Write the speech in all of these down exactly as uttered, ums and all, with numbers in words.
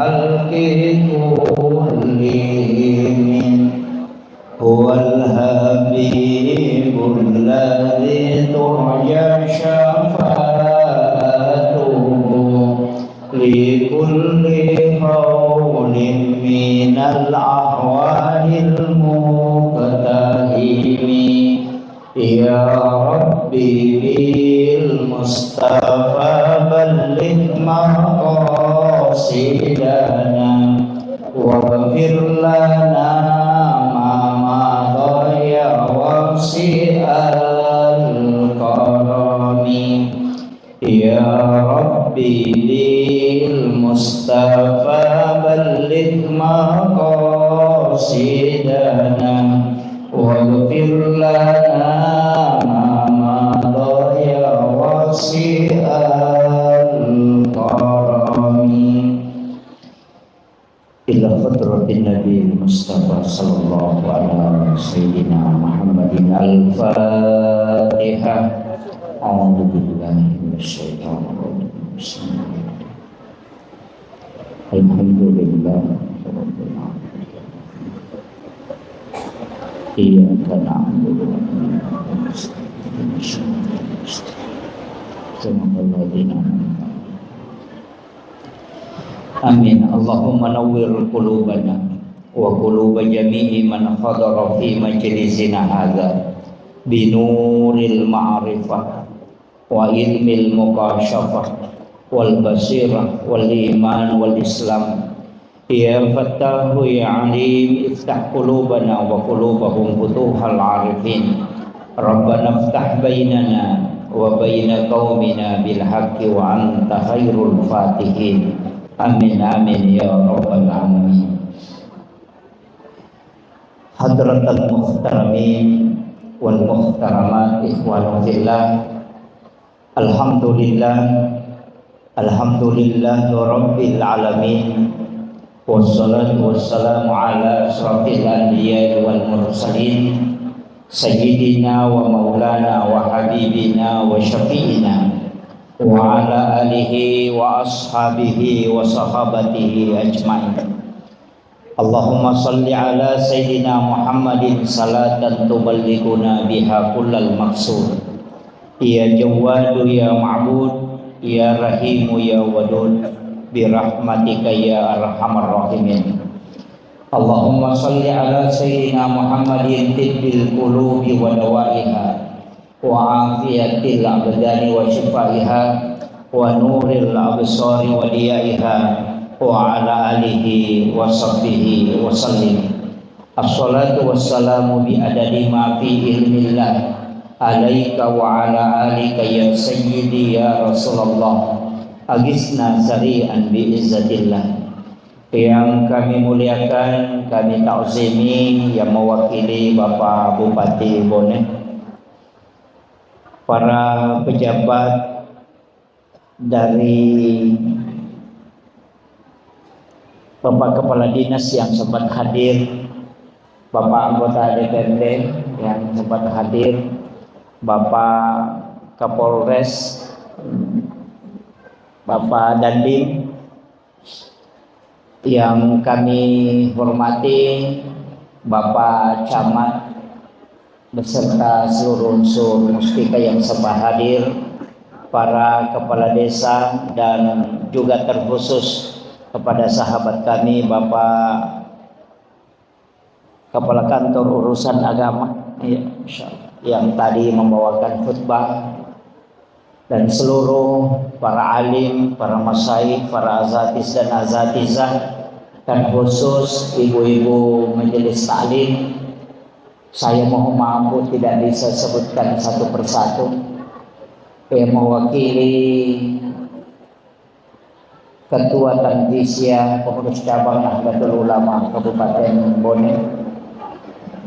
الخلق كلهم. هو الحبيب الذي ترجى شفاعته لكل هول من الأهوال المقتحم. يا رب بالمصطفى بلغ مقاصدنا واغفر لنا ما مضى يا واسع الكرم. يا رب بالمصطفى بلغ مقاصدنا واغفر لنا ما مضى يا واسع الكرم. إلى حضرة النبي المصطفى صلى الله على سيدنا محمد. الفاتحة. أعوذ بالله من الشيطان الرجيم. بسم الله. الحمد لله رب العالمين. إياك نعبد وإياك نستعين. صراط الذين أنعمت عليهم. آمين. اللهم نور قلوبنا وقلوب جميع من حضر في مجلسنا هذا بنور المعرفة وعلم المكاشفة والبصيرة والإيمان والإسلام. يا فتاح يا عليم، افتح قلوبنا وقلوبهم فتوح العارفين. ربنا افتح بيننا وبين قومنا بالحق وأنت خير الفاتحين. آمين، آمين يا رب العالمين. حضرة المحترمين والمحترمات، إخوان في الله، الحمد لله، الحمد لله رب العالمين، والصلاة والسلام على أشرف الأنبياء والمرسلين، سيدنا ومولانا وحبيبنا وشفيعنا وعلى آله وأصحابه وصحابته أجمعين. اللهم صل على سيدنا محمد صلاة تبلغنا بها كل المقصود. يا جواد يا معبود، يا رحيم يا ودود، برحمتك يا أرحم الراحمين. اللهم صل على سيدنا محمد طب القلوب ودوائها، وعافية الأبدان وشفائها، ونور الأبصار وضيائها، وعلى آله وصحبه وسلم. الصلاة والسلام بعدد ما في علم الله عليك وعلى آلك يا سيدي يا رسول الله. أغثنا سريعا بعزة الله. Yang kami muliakan, kami ta'zimi, yang mewakili Bapak Bupati Bone, para pejabat dari Bapak Kepala Dinas yang sempat hadir, Bapak anggota D P R D yang sempat hadir, Bapak Kapolres, Bapak Dandim, yang kami hormati Bapak Camat beserta seluruh unsur Muspika yang sempat hadir, para kepala desa, dan juga terkhusus kepada sahabat kami, Bapak Kepala Kantor Urusan Agama, ya, insyaallah, yang tadi membawakan khutbah, dan seluruh para alim, para masyayikh, para asatiz dan asatizah, terkhusus ibu-ibu majelis taklim. Saya mohon maaf, Bu, tidak bisa sebutkan satu persatu. Yang mewakili Ketua Tanfiziyah Pengurus Cabang Nahdlatul Ulama Kabupaten Bone.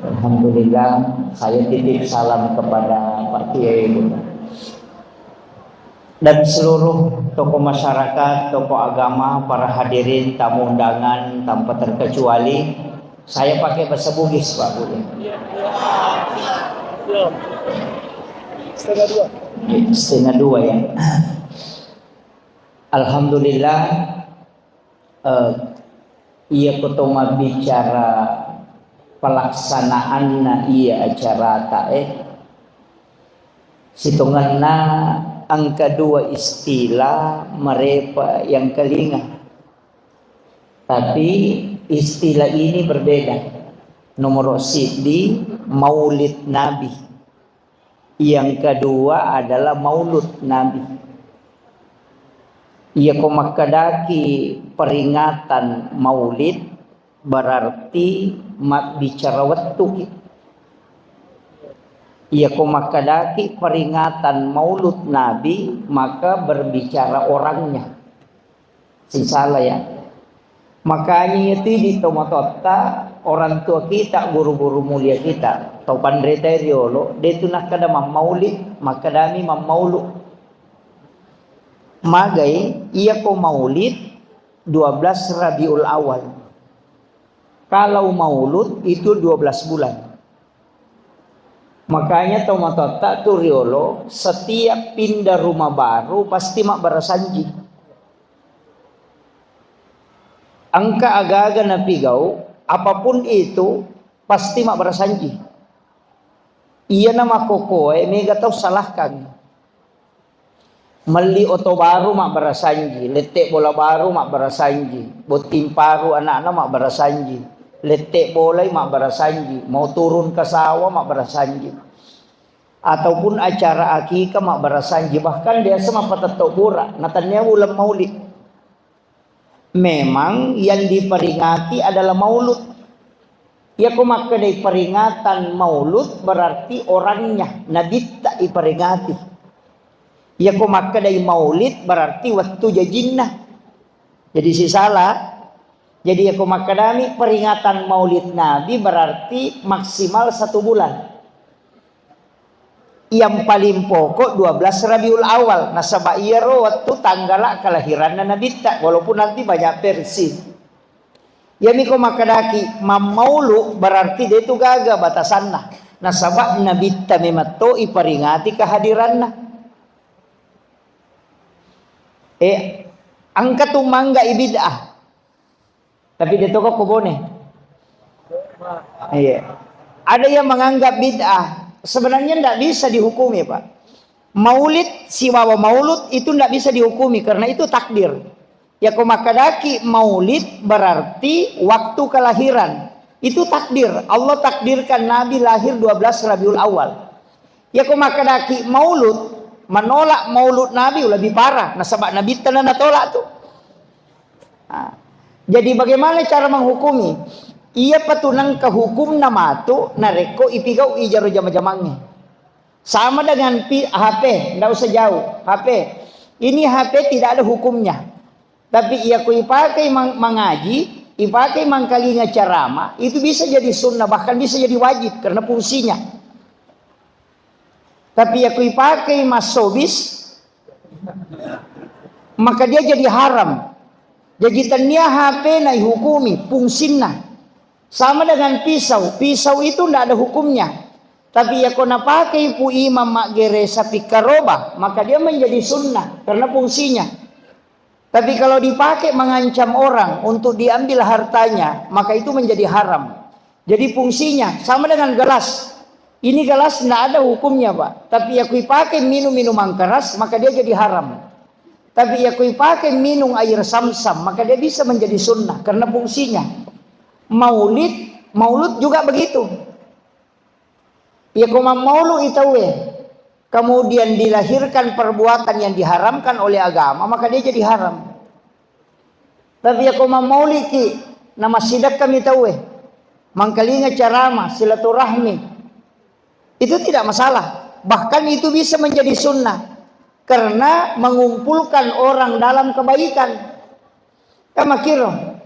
Alhamdulillah, saya titip salam kepada Pak Kiai, Bu. Dan seluruh tokoh masyarakat, tokoh agama, para hadirin, tamu undangan tanpa terkecuali, saya pakai bahasa Bugis, Pak, Bu, ya. Setengah dua. Setengah dua, ya. Alhamdulillah, Eh, iya ko to mabbicara pelaksanaanna iya acarata, eh, sitongenna engka dua istilah marepa yang kelinga. Tapi istilah ini berbeda. Nomor sidi, maulid Nabi. Yang kedua adalah maulud Nabi. Iya ko makkedaki peringatan maulid, berarti mabbicara wettuki. Iya ko makkedaki peringatan maulud Nabi, maka berbicara orangnya. Sisala ya. Makanya itu di tomatotta, orang tua kita, guru-guru mulia kita, tau panrita riolo, de tu nakkeda mammaulid, makkedami mammaulu. Magai, iya ko maulid dua belas Rabiul Awal. Kalau maulud itu dua belas bulan. Makanya tomatotta tu riolo, setiap pindah rumah baru pasti mabbarasanji. Engka aga-aga napigau, apapun itu, pasti mabbarasanji. Iyana makkokkoe mega tau salahkan. Melli oto baru mabbarasanji, lette bola baru mabbarasanji, botting paru anakna mabbarasanji, lette bolai mabbarasanji, mau turun ke sawah mabbarasanji. Ataupun acara akikah mabbarasanji, bahkan biasa mappatetto bura, natannia uleng maulid. Memang yang diperingati adalah maulud. Iya ko makkedai peringatan maulud berarti orangnya, nabitta iperingati. Iya ko makkedai maulid berarti wettu jajinna. Jadi sisala. Jadi iya ko makkedami peringatan maulid Nabi berarti maksimal satu bulan. Yang paling pokok dua belas Rabiul Awal, nasaba iyaro wettu tanggala kelahiranna Nabitta, walaupun nanti banyak versi. Iyami ko makkedaki mammaulu berarti de tu gaga batasanna, nasaba Nabitta memetto iperingati kehadiranna. Eh, engka tu mangga ibid'ah. Tapi de toko kubone. Iya. Ada yang menganggap bid'ah. Sebenarnya ndak bisa dihukumi, Pak. Maulid, sibawa maulud itu ndak bisa dihukumi karena itu takdir. Ya ko makkedaki maulid berarti waktu kelahiran. Itu takdir. Allah takdirkan Nabi lahir dua belas Rabiul Awal. Ya ko makkedaki maulud, menolak maulud Nabi lebih parah. Nasaba Nabitta na natolak tu. Nah, jadi bagaimana cara menghukumi? Iya patu nengka hukumna matu narekko ipigau ijaro jama-jamangnge. Sama dengan pi-, H P, ndak usah jauh. H P. Ini H P tidak ada hukumnya. Tapi iya ko ipakai mang-, mangaji, ipakai mangkalinga ceramah, itu bisa jadi sunnah, bahkan bisa jadi wajib karena fungsinya. Tapi iya ko ipakai massobis, maka dia jadi haram. Jadi tennia H P na ihukumi fungsinna. Sama dengan pisau. Pisau itu ndak ada hukumnya. Tapi iya ko napakai pu imam maggere sapi karoba, maka dia menjadi sunnah karena fungsinya. Tapi kalau dipakai mengancam orang untuk diambil hartanya, maka itu menjadi haram. Jadi fungsinya sama dengan gelas. Ini gelas ndak ada hukumnya, Pak. Tapi iya ko ipakai minum minuman keras, maka dia jadi haram. Tapi iya ko ipakai minum air samsam, maka dia bisa menjadi sunnah karena fungsinya. Maulid, maulud juga begitu. Iya ko mammaulu i tauwe, kemudian dilahirkan perbuatan yang diharamkan oleh agama, maka dia jadi haram. Tapi iya ko mammauliki, namassidekka mi tauwe, mangkalinga ceramah, silaturahmi, itu tidak masalah. Bahkan itu bisa menjadi sunnah karena mengumpulkan orang dalam kebaikan. Kan makkiro.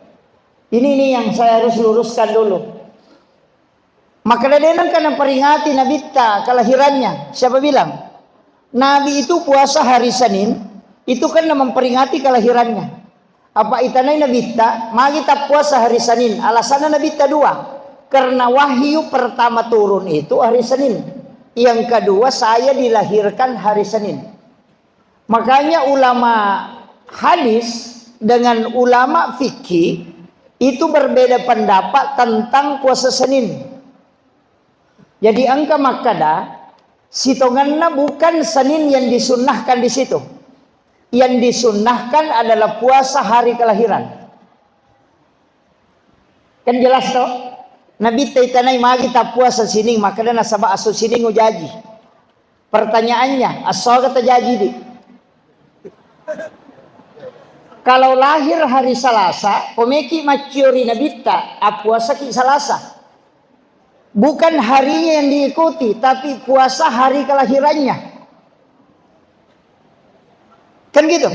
Ini, ini yang saya harus luruskan dulu. Maka de nengka naperingati Nabitta kelahirannya. Siapa bilang? Nabi itu puasa hari Senin, itu kan memperingati kelahirannya. Apa itanai Nabitta, magi tak puasa hari Senin? Alasannya Nabitta dua. Karena wahyu pertama turun itu hari Senin. Yang kedua, saya dilahirkan hari Senin. Makanya ulama hadis dengan ulama fikih itu berbeda pendapat tentang puasa Senin. Jadi engka makkada, sitongenna bukan Senin yang disunnahkan di situ. Yang disunnahkan adalah puasa hari kelahiran. Kan jelas toh? Nabitta itanai magi tappuasa sining, makkada nasaba asu sining ujaji. Pertanyaannya, asu aga tajaji di? Kalau lahir hari Selasa, komeki macciori nabitta, appuasaki Selasa. Bukan harinya yang diikuti, tapi puasa hari kelahirannya. Kan gitu?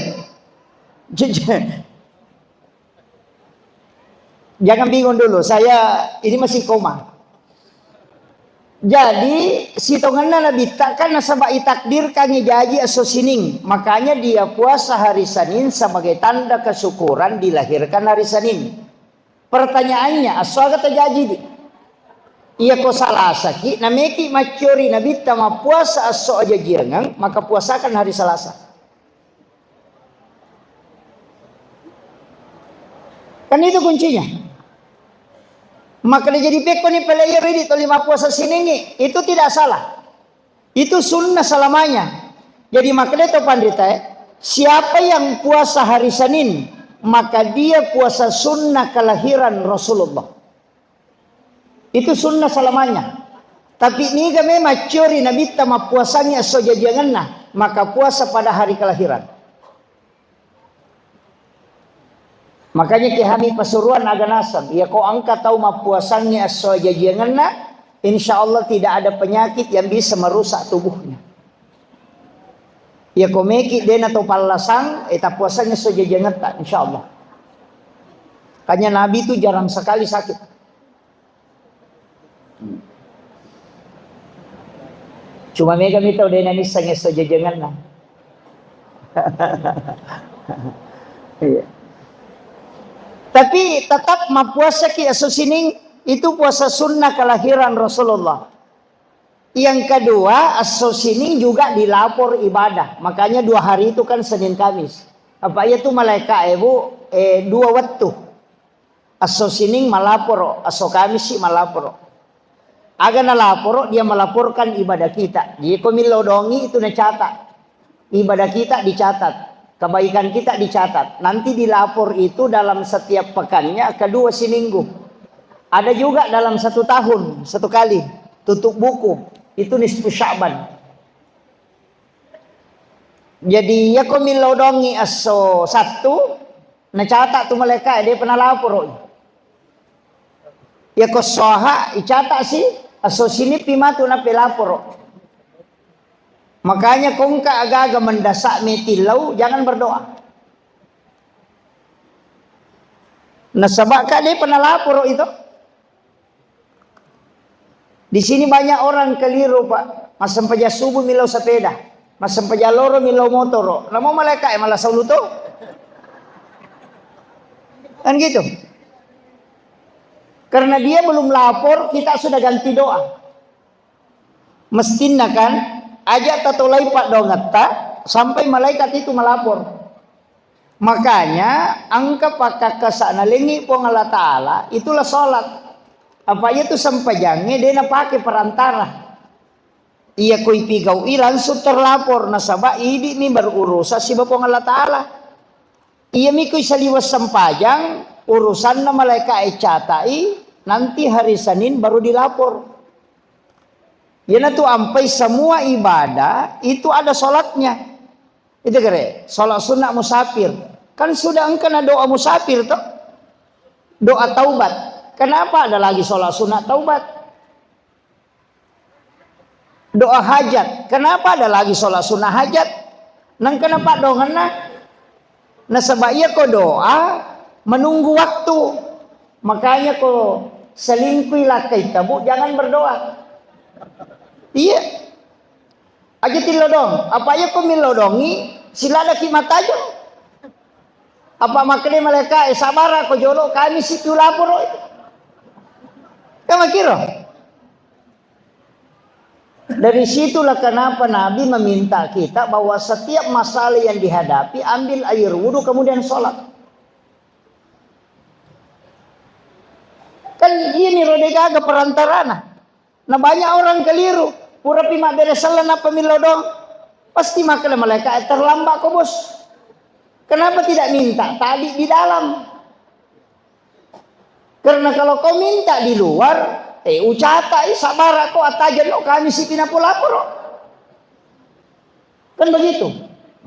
Jangan bingung dulu, saya ini masih koma. Jadi, sitongenna nabitta kan nasaba itakdirkan jaji esso sining. Makanya dia puasa hari Senin sebagai tanda kesyukuran dilahirkan hari Senin. Pertanyaannya, esso aga tajaji di? Iya ko Selasaki, nameki macciori nabitta mappuasa esso ajajiangeng, maka puasakan hari Selasa. Kan itu kuncinya. Maka jadi pekko ni pele iya ridi toli mappuasa siningi, itu tidak salah. Itu sunnah selamanya. Jadi makanya to pandita, eh, siapa yang puasa hari Senin, maka dia puasa sunnah kelahiran Rasulullah. Itu sunnah selamanya. Tapi niga memang ciori nabitta mappuasangi esso jajiangenna, maka puasa pada hari kelahiran. Makanya ki hami pasuruan aga naseng, iya ko engka tau mappuasangi esso jajiangenna, insya Allah tidak ada penyakit yang bisa merusak tubuhnya. Iya ko meki dena to pallasang, eh, tappuasangi esso jajiangetta, insya Allah. Makanya Nabi itu jarang sekali sakit. Cuma mega mi tau dena nisseng esso jajiangenna. Iya. Tapi tetap mappuasaki esso sining itu puasa sunnah kelahiran Rasulullah. Yang kedua, esso sining juga dilapor ibadah. Makanya dua hari itu kan Senin Kamis. Apa iya tu malaika, eh, Bu, eh, dua wettu. Esso sining malaporo, esso kamisi malaporo. Aga nalaporo, dia melaporkan ibadah kita. Jadi ko millau dongi itu nacatat. Ibadah kita dicatat, kebaikan kita dicatat. Nanti dilapor itu dalam setiap pekannya kedua seminggu. Ada juga dalam satu tahun satu kali tutup buku. Itu nisfu Sya'ban. Jadi iya ko millau dongi esso Sattu, nacatat tu malaika, dia pernah laporo. Iya ko soha, icatat si, esso sinippi matu napelaporo. Makanya ko engka aga-aga mendesak metillau, jangan berdoa. Nasaba ka dia pernah laporo itu. Di sini banyak orang keliru, Pak. Massempajang subuh millau sepeda, massempajang loro millau motoro. Namo malaika e malah saulu to. Kan gitu. Karena dia belum lapor, kita sudah ganti doa. Mestinna kan, aja tatolai paddoangetta sampai malaikat itu melapor. Makanya engka pakkakkasa nalengi Puang Allah Ta'ala, itulah sholat. Apa iya tu sempajangnge de napake perantara. Iya koi pigau'i langsung terlapor, nasaba idi mi berurusan siba Puang Allah Ta'ala. Iya mi koi saliweng sempajang, urusanna malaika e catai, nanti hari Senin baru dilapor. Iyanatu ampai semua ibadah itu ada sholatnya. Itu kere, sholat sunnah musafir. Kan sudah engkana doa musafir toh? Doa taubat. Kenapa ada lagi sholat sunnah taubat? Doa hajat. Kenapa ada lagi sholat sunnah hajat? Nang kenapa dongenna? Nasaba iya ko doa menunggu waktu. Makanya ko selingkuh lakkai tabu, jangan berdoa. Iya. Aja tilodong. Apa iya ko milodongi, siladaki matajeng. Apa makkeda malaika, eh, sabara ko jolo, kami situ laporo. Kan makiro. Dari situlah kenapa Nabi meminta kita bahwa setiap masalah yang dihadapi, ambil air wudhu, kemudian sholat. Ini ro degaga perantarana. Nah, banyak orang keliru. Purapi mabbere selleng nappa millau doang. Pasti makkeda malaikat, "Eh, terlambat ko, Bos. Kenapa tidak minta tadi di dalam?" Karena kalau kau minta di luar, eh, ucatai, sabara ko, attajenno, kami sipi napolaporo. Kan begitu.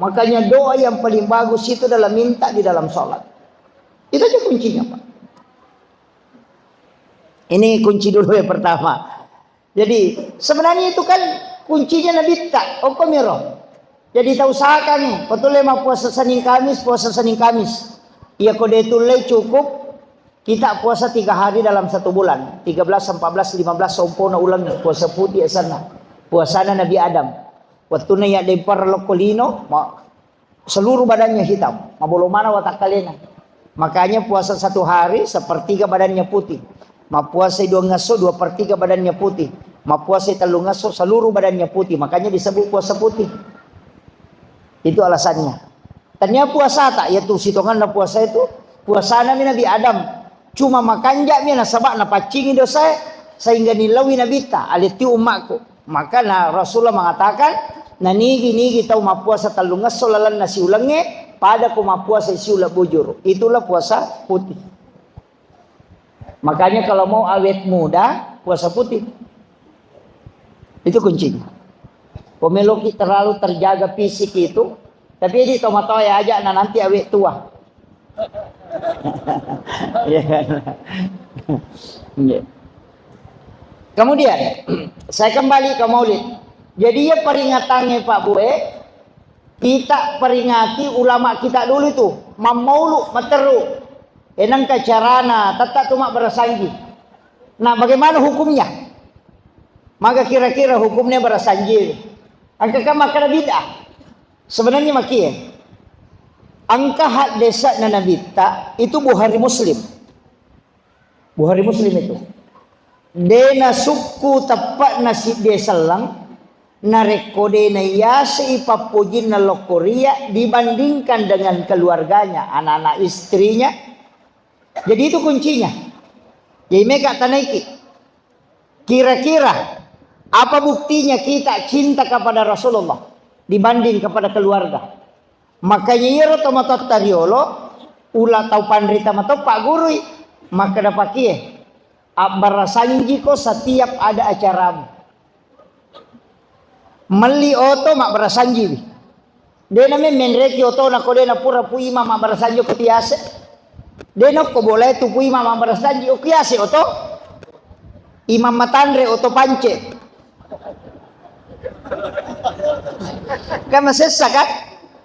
Makanya doa yang paling bagus itu adalah minta di dalam sholat. Itu aja kuncinya, Pak. Ini kunci dulu yang pertama. Jadi, sebenarnya itu kan kuncinya Nabitta, okko miro. Jadi, tausahakan, betul ya, mau puasa Senin Kamis, puasa Senin Kamis. Iya, ko de tullei cukup, kita puasa tiga hari dalam satu bulan. Tiga belas, empat belas, lima belas, sompona uleng, puasa putih asanna. Puasana Nabi Adam. Wattuna iya dempar lokko lino, ma-, seluruh badannya hitam, mabolo mana watakkalena. Makanya puasa satu hari, sepertiga badannya putih. Mappuasai dua ngesso, dua per tiga badannya putih. Mappuasai tellu ngesso, seluruh badannya putih. Makanya disebut puasa putih. Itu alasannya. Tania puasa tak, yaitu sitonganna puasa itu, puasana mi Nabi Adam. Cuma makanja'mi nasaba napaccingi dosae, sehingga nillaui Nabitta, "Alettiu ummakku." Maka na Rasulullah mengatakan, "Nanigi-nigi tau mappuasa tellung esso lalenna siulengnge, pada ko mappuasa siuleng bujuru." Itulah puasa putih. Makanya kalau mau awet muda, puasa putih. Itu kuncinya. Pemeloki terlalu terjaga fisik itu, tapi di tomatoa ya aja, nah, nanti awet tua. Iya kan? Iya. Kemudian, saya kembali ke Maulid. Jadi, ya, peringatannya, Pak Bue, kita peringati ulama kita dulu itu, mammaulu, materu. Enangka carana, tetta tu mabbarasanji. Nah, bagaimana hukumnya? Maka kira-kira hukumnya barasanji. Engka kan makkeda bid'ah. Sebenarnya makie. Engka haddese'na Nabitta itu Bukhari Muslim. Bukhari Muslim itu. De nasukku teppe'na sidde selleng, narekko de naiyasei pappojinna lokkoria dibandingkan dengan keluarganya, anak-anak istrinya. Jadi itu kuncinya. Jadi meka tanaiki. Kira-kira apa buktinya kita cinta kepada Rasulullah dibanding kepada keluarga? Makanya iyaro tomatoatta riolo, ula tau panrita mato paggurui, makkeda pakie, abbarasanjiko setiap ada acaramu. Melli oto mabbarasanjiwi. De na memmenreki otona ko de na pura pu imang mabbarasanji ko tiase. De na ko bolae tu pu imang mabbarasanji, o kiase oto. Imang matanre oto pance. Kan masessa kan?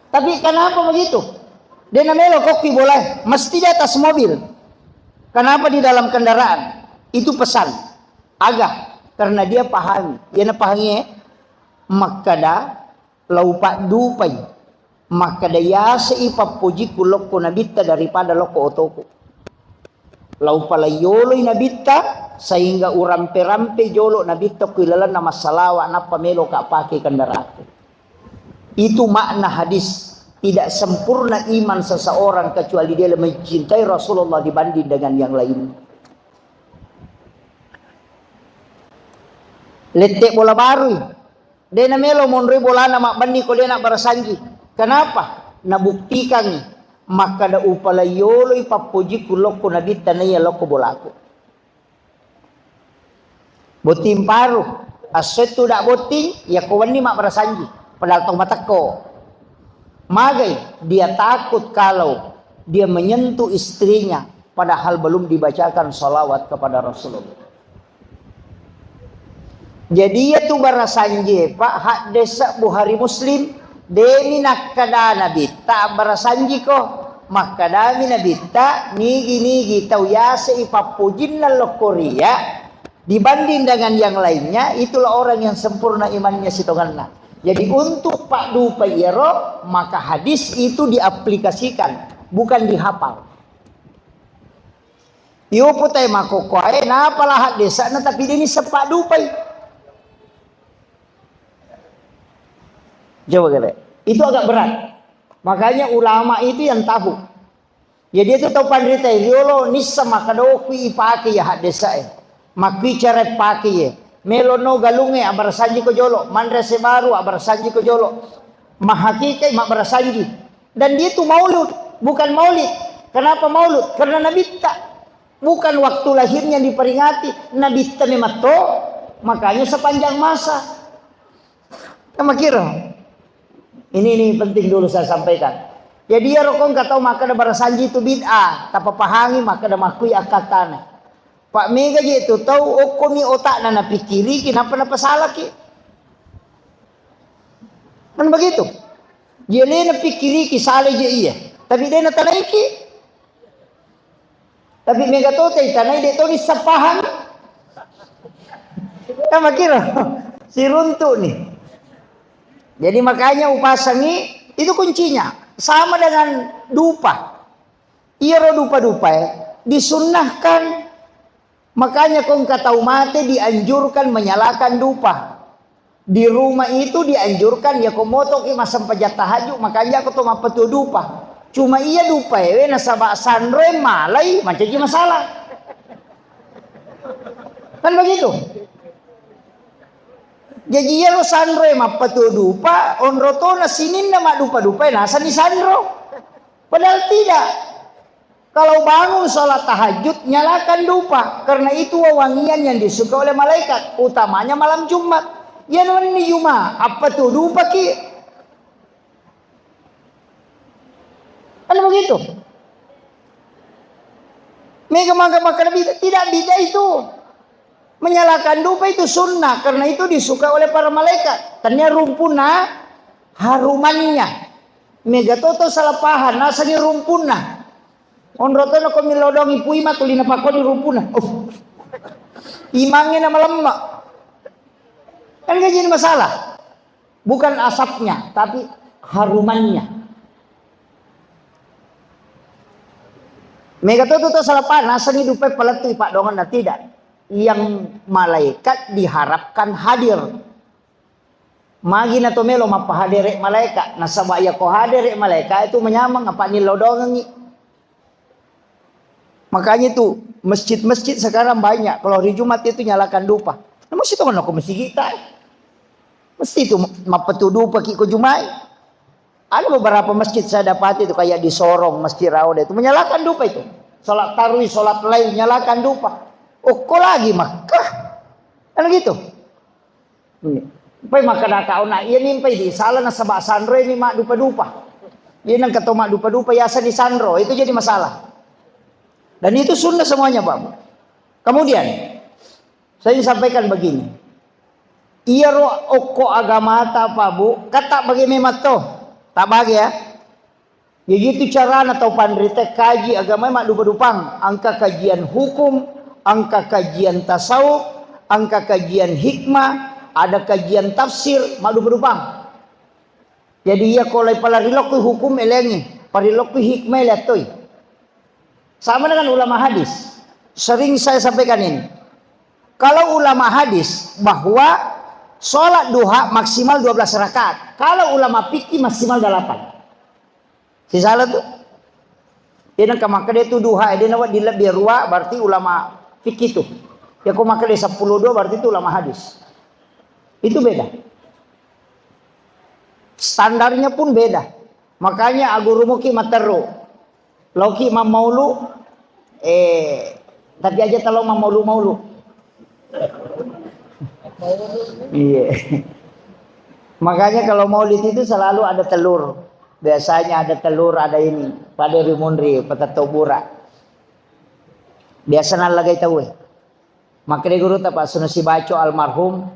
Tapi kenapa begitu? De na melo kokki bolae, mesti di atas mobil. Kenapa di dalam kendaraan? Itu pesan. Aga, karena dia pahami. Iyana pahangie, makkada, "Lau paddupai, makkada yasei pappojikku lokko Nabitta daripada lokko otoku." Lau palaiyoloi Nabitta, sehingga urampe-rampe jolo Nabitta ku ilalenna massalawa, nappa meloka pake kendaraanku. Itu makna hadis, tidak sempurna iman seseorang kecuali dia mencintai Rasulullah dibanding dengan yang lain. Lette bola barui. De na melo monroi bolana mabbenni ko de na barasanji. Kenapa? Nabuktikangi makkada upalaiyoloi pappojikku lokko Nabitta naiya lokko bolaku. Botting paru, assettu dak botting, yakko wenni mabbarasanji. Padahal tau matekko. Magai dia takut kalau dia menyentuh istrinya, padahal belum dibacakan salawat kepada Rasulullah. Jadi, iyatu barasanjie, Pak, haddese Bukhari Muslim, demi nakkada Nabitta barasanjiko. Makkadami Nabitta, nigi-nigi tau yasei pappojinna lokkoria, dibanding dengan yang lainnya, itulah orang yang sempurna imannya sitonganna. Jadi, untuk paddupai iyaro, maka hadis itu diaplikasikan, bukan dihafal. Iyo putai makkokkoe, napala haddese'na tapi deni seppa dupai. Coba kira. Itu agak berat. Makanya ulama itu yang tahu. Jadi itu tau panrita riolo nissa makkeda, "Oh, kui ipake ya haddesa e. Makkui cara ipake ye. Melo no galunge abbarasanji ko jolo, manre ase baru abbarasanji ko jolo." Mahakikai mabbarasanji. Dan dia itu maulud, bukan maulid. Kenapa maulud? Karena nabitta. Bukan waktu lahirnya diperingati, nabitta memang to. Makanya sepanjang masa. Kan makiro. Ini, ini penting dulu saya sampaikan. Jadi, iyaro ko engka tau makkeda barasanji itu bid'ah, tapapahangi makkeda makkui akkattana. Pak, mega je tu tau okkomi otakna napikkiriki, nappa napasalaki. Kan begitu. Dia le napikkiriki, sala je iya. Tapi de natanaiki. Tapi mega to taitanai, de to dissapahang. Kan makiro, siruntu ni. Jadi makanya upasangi itu kuncinya. Sama dengan dupa. Iyaro dupa-dupa e disunnahkan. Makanya ko engka tau mate dianjurkan menyalakan dupa. Di rumah itu dianjurkan, ya ko motoki massempajang tahajud, makanja ko to mappatu dupa. Cuma iya dupa ewe nasaba sanroe malai, mancaji masalah. Kan begitu? Jadi iyaro sanroe mappatu dupa, onro tona sininna maddupa-dupa, nasani sanro. Padahal tidak. Kalau bangun sholat tahajud, nyalakan dupa. Karena itu wewangian yang disuka oleh malaikat, utamanya malam Jumat. Iya wenni Jumat, apa tu dupa ki? Kan begitu. Mega maka maka bid'ah, tidak bid'ah itu. Menyalakan dupa itu sunnah, karena itu disuka oleh para malaikat. Tania rumpuna harumannya. Mega toto salah paham, nasangi rumpuna. Onro tono ko milodongi pui ma tuli napakoni rumpuna. Uh. Imangnge na malemma. Kan gak jadi masalah. Bukan asapnya, tapi harumannya. Mega toto to salah paham, nasangi dupa palettu pak dongan na tidak. Yang malaikat diharapkan hadir. Magi na to melo mappahadere malaika, nasaba iya ko hadere malaika itu menyameng apa nilodongengi. Makanya itu masjid-masjid sekarang banyak kalau hari Jumat itu nyalakan dupa. Nah, mesti to ko masigi ta. Mesti itu mappetu dupa ki ko Jumai. Ada beberapa masjid saya dapati itu kayak di Sorong, Masjid Rauda itu menyalakan dupa itu. Salat tarwi, salat lail nyalakan dupa. Oh, kok lagi Makkah? Kan gitu. Pai makkeda ka ona, iya nimpai di sala nasaba sanro ini maddupa-dupa. Iya nang keto maddupa-dupa yasa di sanro, itu jadi masalah. Dan itu sunnah semuanya, Pak Bu. Kemudian saya ingin sampaikan begini. Iyaro okko agamata, Pak Bu, kata bagi memang to. Tak bagi ya. Begitu carana tau panrita kaji agama maddupa-dupang, engka kajian hukum, engka kajian tasawuf, engka kajian hikmah, ada kajian tafsir, maddupa-dupang. Jadi iya ko lai pala rilokku hukum elengi, parilokku hikmah elettoi. Sama dengan ulama hadis. Sering saya sampaikan ini. Kalau ulama hadis bahwa sholat duha maksimal dua belas rakaat. Kalau ulama fikih maksimal delapan. Sisala tu. Dia nang makkeda tu duha, dia nawa di lebih rua, berarti ulama fikih tu. Ya ko makkeda sepuluh dua, berarti itu ulama hadis. Itu beda. Standarnya pun beda. Makanya agurumuki matteru. Loki mammaulu, eh, tapi aja talo mammaulu-maulu. Iya. Makanya kalau maulid itu selalu ada telur. Biasanya ada telur, ada ini. Pada rimunri, patetto bura. Biasa nallagai tauwe. Makkeda guru ta Pak Suno Sibaco almarhum,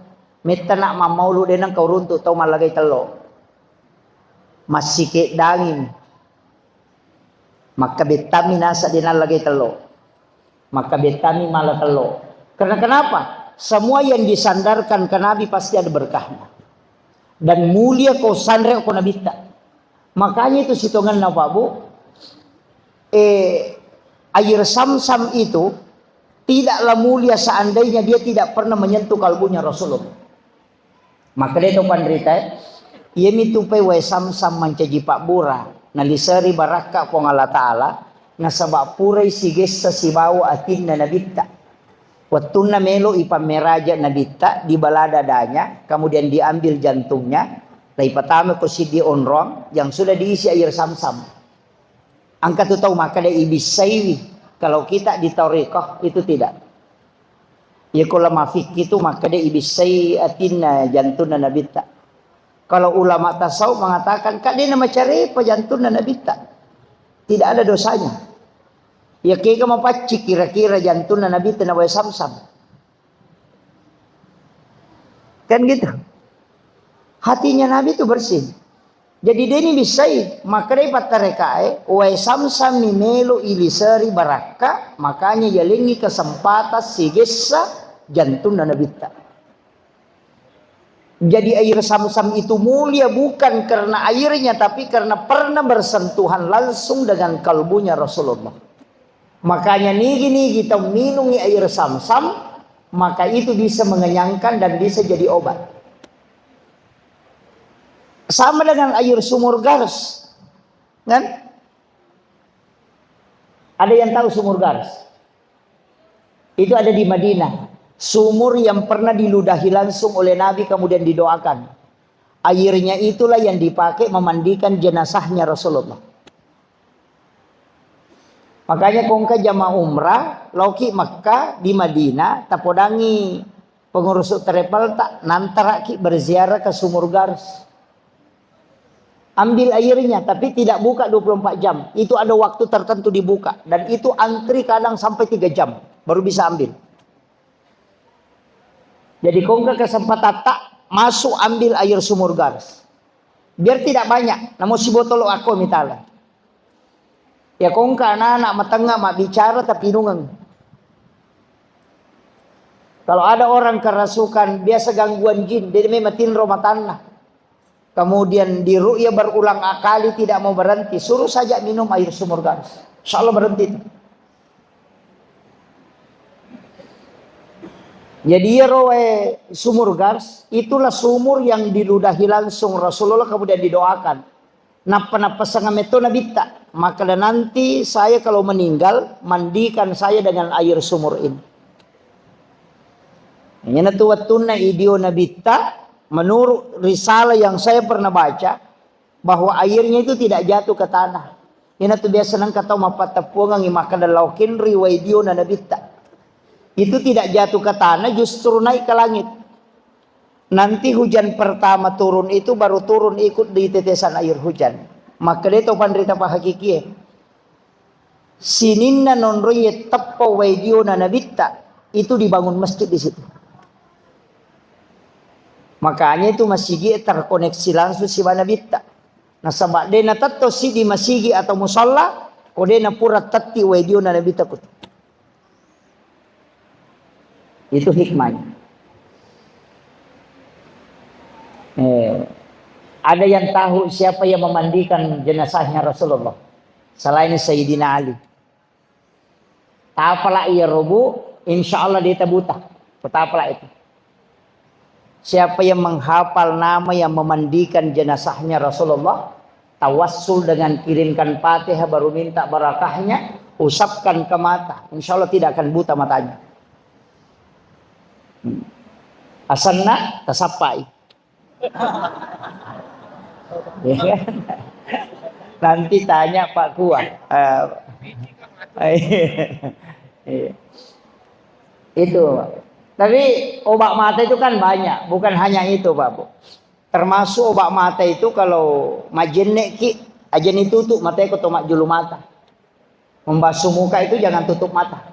metta nak mammaulu denang kau runtuk tau mallagai tello. Massikeddangin. Makkabettami nasa denang lagai tello. Makkabettami mala tello. Karena kenapa? Semua yang disandarkan ke Nabi pasti ada berkahnya. Dan mulia kau sanre ko nabitta. Makanya itu sitonganna Pak Bu, eh, air samsam itu tidaklah mulia seandainya dia tidak pernah menyentuh kalbunya Rasulullah. Makkeda to panrita, eh, iyami tupai wae samsam mancaji pabbura, naliseri barakka Puang Allah Ta'ala, Nasaba purai sigessa sibawa atinna Nabitta. Wettunna melo ipammeraja Nabitta, dibelah dadanya, kemudian diambil jantungnya, laipatama ko siddi onrong yang sudah diisi air Zamzam. Engka tu tau makkeda ibissaiwi. Kalau kita di tarekat itu tidak. Iya ko ulama fikih itu makkeda ibissai atinna jantunna Nabitta. Kalau ulama tasawuf mengatakan, "Kak, de' namacarepa jantunna Nabitta." Tidak ada dosanya. Ya kega mapaccing kira-kira jantunna Nabitta na wae Zamzam. Kan gitu. Hatinya Nabi itu bersih. Jadi de' nibissai, makkedai pattarekae, wae Zamzam mi melo iliseri barakka, makanya yalengngi kesempatan sigessa jantunna Nabitta. Jadi air Zamzam itu mulia bukan karena airnya, tapi karena pernah bersentuhan langsung dengan kalbunya Rasulullah. Makanya nigi-nigi tau minungi air Zamzam, maka itu bisa mengenyangkan dan bisa jadi obat. Sama dengan air sumur Gars, kan? Ada yang tahu sumur Gars? Itu ada di Madinah. Sumur yang pernah diludahi langsung oleh Nabi kemudian didoakan. Airnya itulah yang dipakai memandikan jenazahnya Rasulullah. Makanya ko engka jamaah umrah, laoki Makkah, di Madinah, tapodangi pengurus travel ta, nantaraki berziarah ke Sumur Gars. Ambil airnya, tapi tidak buka dua puluh empat jam. Itu ada waktu tertentu dibuka. Dan itu antri kadang sampai tiga jam, baru bisa ambil. Jadi ko engka kesempatan ta, masuk ambil air Sumur Gars. Biar tidak banyak, namun si botol ako mitala. Ya ko engka anak-anak matengnga mabbicara tapi inungeng. Kalau ada orang kerasukan, biasa gangguan jin, dia memang tinro matanna. Kemudian di ru'ya berulang kali tidak mau berhenti, suruh saja minum air Sumur Gars. Insya Allah berhenti itu. Jadi iyaro wae Sumur Gars, itulah sumur yang diludahi langsung Rasulullah kemudian didoakan. Nappa-nappa sangametto Nabitta, makkeda, "Nanti saya kalau meninggal, mandikan saya dengan air sumur ini." Iyanatu wettunna idio Nabitta, menurut risalah yang saya pernah baca, bahwa airnya itu tidak jatuh ke tanah. Iyanatu biasa nengka tau mappatteppuangengngi makkeda, "Lao kenri wae diona Nabitta." Itu tidak jatuh ke tanah, justru naik ke langit. Nanti hujan pertama turun itu baru turun ikut di tetesan air hujan. Makkeda to panrita pahakikie. Sininna nonroie teppa wae diona Nabitta, itu dibangun masjid di situ. Makanya itu masigi terkoneksi langsung siba Nabitta. Nasaba de natetto sidi masigi atau musalla, ko de napura tetti wae diona Nabitta kutu. Itu hikmahnya. Eh, ada yang tahu siapa yang memandikan jenazahnya Rasulullah selain Sayyidina Ali? Tapala iya robu, insya Allah dia tabuta. Tapala itu. Siapa yang menghafal nama yang memandikan jenazahnya Rasulullah, tawassul dengan kirimkan Fatihah, baru minta barakahnya, usapkan ke mata. Insya Allah tidak akan buta matanya. Hmm. Asanna tasappai. Ya kan? Nanti tanya Pak Kuah. Eh, iya. Itu. Tapi obat mata itu kan banyak, bukan hanya itu, Pak Bu. Termasuk obat mata itu kalau majenne ki, aja ni tutup mata ko to majjulu mata. Membasuh muka itu jangan tutup mata.